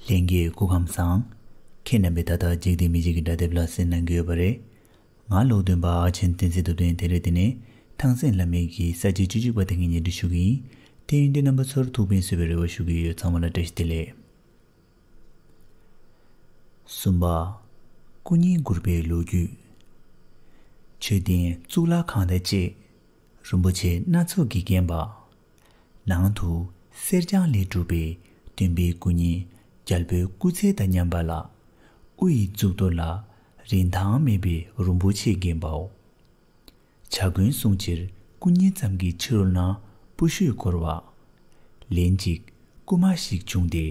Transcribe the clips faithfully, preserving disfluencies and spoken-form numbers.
ལྷན་རྒྱས་སྐུ་ཁམས་བཟང་། ཁྱེད་རྣམ་པས་ད་ལྟ་འཇིག་རྟེན་མི་ཆོས་ཀྱི་སྒྲ་དེབ་ལ་གསན་གནང་གི་ཡོད་པ་རེད། ང་ཀློག་འདོན་པ་ཨ་ཆེན་བསྟན་འཛིན་ཐུབ་བསྟན། དེ་རིང་འདི་ནས་ཐང་སན་བླ་མའི་གི་ས་བཅད་བཅུ་གཅིག་པ་དེ་ངས་སྙན་སྒྲོན་ཞུ་གི་ཡིན། དེ་ཡིན་དུས་རྣམ་པ་ཚོར་ཐུགས་ཕན་གསོས་པའི་རེ་བ་ཞུ་གི་ཡོད། ཚང་མ་ལ་བཀྲ་ཤིས་བདེ་ལེགས། གསུམ་པ། སྐུ་བརྙན་བསྐུར་བའི་ལོ་རྒྱུས། མཆོད་རྟེན་གཙུག་ལག་ཁང་དང་བཅས། རིན་པོ་ཆེ་སྣ་ཚོགས་ཀྱིས་བརྒྱན་པ། ནང་དུ་གསེར་སྦྱངས་ལས་གྲུབ་པའི་སྟོན་པའི་སྐུ་བརྙན་རྒྱལ་པོའི་སྐུ་ཚད་དང་མཉམ་པ་ལ། དབུ་ཡི་གཙུག་ཏོར་ལ་རིན་ཐང་མེད་པའི་རིན་པོ་ཆེས་བརྒྱན་པའོ། བྱ་རྒོད་གསུང་ཕྱིར་སྐུ་བརྙན་ཙམ་གྱི་ཕྱི་རོལ་ན་པུ་ཤུས་བསྐོར་བ། ལན་ཅིག་སྐུ་མ་ཞིག་བྱུང་སྟེ།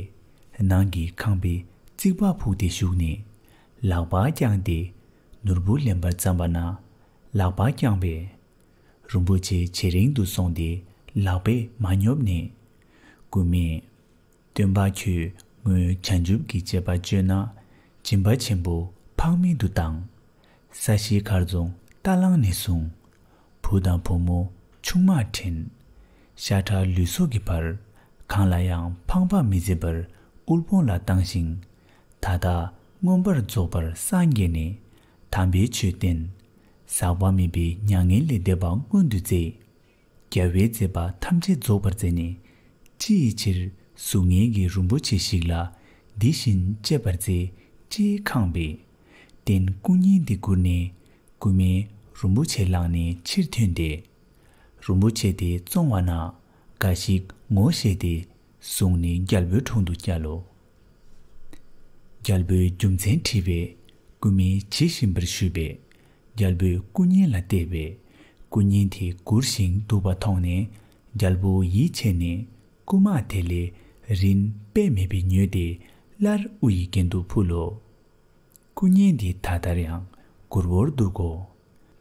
ནང་གི་ཁང་པའི་རྩིག་པ་ཕུག་སྟེ་བཞུགས་ནས། ལག་པ་བརྐྱངས་ཏེ་ནོར་བུ་ལེན་པར་བརྩམས་པ་ན། ལག་པ་བརྐྱངས་པས། རིན་པོ་ཆེ་ཇེ་རིང་དུ་སོང་སྟེ་ལག་པས་མ་ཉོབ་ནས། སྐུ་མས། སྟོན་པ་ཁྱོད་སྔོན་བྱང་ཆུབ་ཀྱི་སྤྱད་པ་སྤྱོད་ན། སྦྱིན་པ་ཆེན་པོ་འཕགས་མེད་དུ་བཏང་། ས་གཞི་མཁར་རྫོང་རྟ་གླང་ནས་བཟུང་། བུ་དང་བུ་མོ་ཆུང་མར་འདྲེན། ཤ་ཁྲག་ལུས་སྲོག་གི་བར། གང་ལ་ཡང་ཕངས་པ་མི་བྱེད་པར་དབུལ་ཕོངས་ལ་བཏང་ཞིང་། ད་ལྟ་མངོན་པར་རྫོགས་པར་སངས་རྒྱས་ནས། དམ་པའི་ཆོས་བསྟན། ཟག་པ་མེད་པའི་མྱ་ངན་ལས་འདས་པ་མངོན་དུ་མཛད། རྒྱལ་བའི་མཛད་པ་ཐམས་ཅད་རྫོགས་པར་མཛད་ནས། ཅི་ཡི་ཕྱིར་གཟུགས་བརྙན་གྱི་རིན་པོ་ཆེ་ཞིག་ལ་འདི་བཞིན་སྤྱད་པར་མཛད། ཅེས་ཁེངས་པས། རྟེན་སྐུ་བརྙན་འདི་བསྐུར་ནས། སྐུ་མས་རིན་པོ་ཆེ་བླངས་ནས་ཕྱིར་ཐོན་ཏེ། རིན་པོ་ཆེ་དེ་བཙོང་བ་ན། འགའ་ཞིག་ངོ་ཤེས་ཏེ། བཟུང་ནས་རྒྱལ་པོའི་དྲུང་དུ་བསྐྱལ་ལོ། རྒྱལ་པོས་རྒྱུ་མཚན་དྲིས་པས། སྐུ་མིས་ཇི་བཞིན་པར་ཞུས་པས། རྒྱལ་པོས་སྐུ་བརྙན་ལ་བལྟས་པས། སྐུ་བརྙན་དེ་སྒུར་ཞིང་འདུག་པ་མཐོང་ནས། རྒྱལ་པོ་ཡིད་ཆེས་ནས། སྐུ་མ་དེ་ལས་རིན་དཔེ་མེད་པའི་ཉོས་ཏེ། སླར་དབུ་ཡི་རྒྱན་དུ་ཕུལ་ལོ། སྐུ་བརྙན་འདི་ད་ལྟར་ཡང་སྒུར་བོར་འདུག་གོ།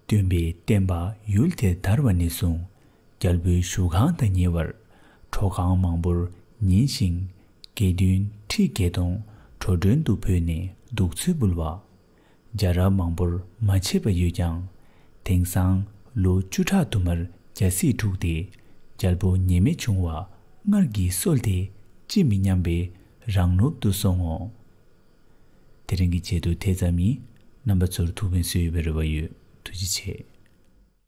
སྟོན་པའི་བསྟན་པ་ཡུལ་དེར་དར་བ་ནས་བཟུང་། རྒྱལ་པོའི་བཞུགས་ཁང་དང་ཉེ་བར། གྲོ་ཁང་མང་པོར་ཉིན་ཞིང་། དགེ་འདུན་ཁྲི་བརྒྱད་སྟོང་འགྲོ་གྲོན་དུ་བོས་ནས་གདུགས་ཚོད་འབུལ་བ། རྒྱལ་རབས་མང་པོར་མ་ཆད་པ་ཡོད་ཀྱང་། དེང་སང་ལོ་བཅུ་ཕྲག་དུ་མར་རྒྱལ་སྲིད་འཁྲུགས་ཏེ། རྒྱལ་པོ་ཉེས་མེད་བྱུང་བ་སྔར་གྱི་སྲོལ་དེ་ཅི་མི་སྙམ་པའི་རང་ནོར་དུ་སོང་ངོ་། དེ་རིང་གི་ཆེད་དུ་དེ་ཙམ་ཡིན། རྣམ་པ་ཚོར་ཐུགས་ཕན་གསོས་ཡོད་པའི་རེ་བ་ཡོད། ཐུགས་རྗེ་ཆེ།